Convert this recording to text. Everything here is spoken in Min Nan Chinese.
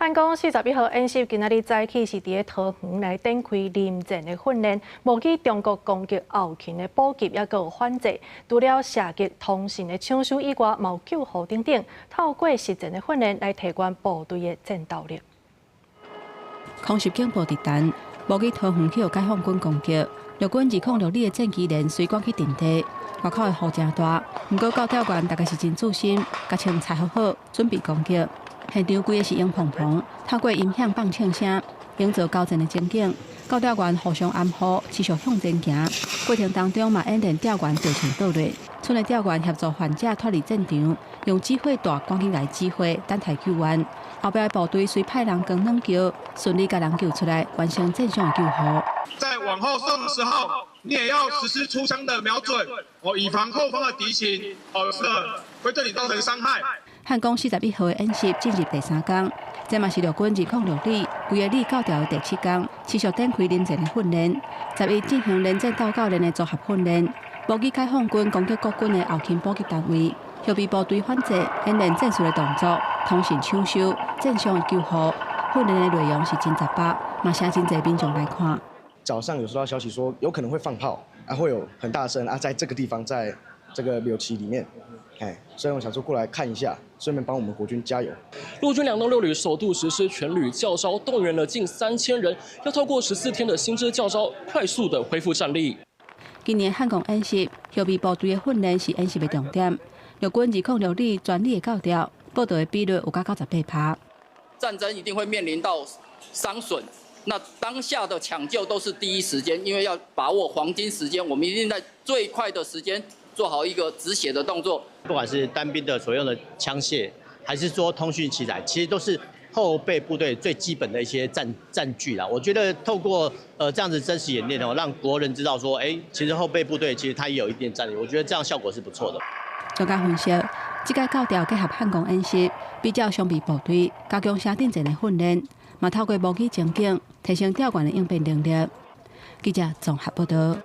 漢光41號演習今仔日早起是佇咧桃園來展開臨戰的訓練，模擬中國攻擊後勤的補給，抑閣有反制。除了射擊、通訊的搶修以外，嘛有救護等等，透過實戰的訓練來提懸部隊的戰鬥力。空襲警報直彈，模擬桃園去予解放軍攻擊，陸軍206旅的戰機連隨趕去陣地，外口的雨誠大，毋過教調員逐家是真自信，共穿裁好好，準備攻擊。現場規个是影蓬蓬，透過音響放槍聲，營造交戰的情景。教調員互相掩護，持續向前行。過程當中嘛演練吊員吊槍倒落，賰的吊員協助患者脫離戰場，用指揮帶趕緊來指揮，等待救援。後壁的部隊隨派人扛軟轎，順利共人救出來，完成戰傷的救護。在往後送的時候，你也要實施出槍的瞄準，哦，以防後方的敵情，哦，是會對你造成傷害。漢光41號的演習進入第三工，這嘛是陸軍206旅規个旅教調的第七工，持續展開臨戰的訓練。11進行連戰鬥教練的組合訓練，模擬解放軍攻擊國軍的後勤補給單位，後備部隊反制，演練戰術的動作、通訊搶修、戰傷的救護。訓練的內容是真雜巴，嘛請真濟民眾來看。早上有收到消息說有可能會放炮，啊會有很大聲啊，在這個地方，在這個廟區裡面。哎，所以我想說過來看一下，順便幫我們國軍加油。陸軍206旅首度實施全旅教召，動員了近3000人，要透過14天的新知教召，快速的恢復戰力。今年漢光演習，後備部隊的訓練是演習的重點。陸軍206旅全旅的教調，報到的比率有甲98%。戰爭一定會面臨到傷損，那當下的搶救都是第一時間，因為要把握黃金時間，我們一定在最快的時間做好一個止血的動作。不管是單兵的所用的槍械，還是說通訊器材，其實都是後備部隊最基本的一些戰具啦。我覺得透過這樣子真實演練哦，讓國人知道說，欸，其實後備部隊其實它也有一定戰力。我覺得這樣效果是不錯的。專家分析，這屆教調結合漢光演習，比照常備部隊加強車陣前的訓練，嘛透過模擬情景提升調員的應變能力。記者綜合報道。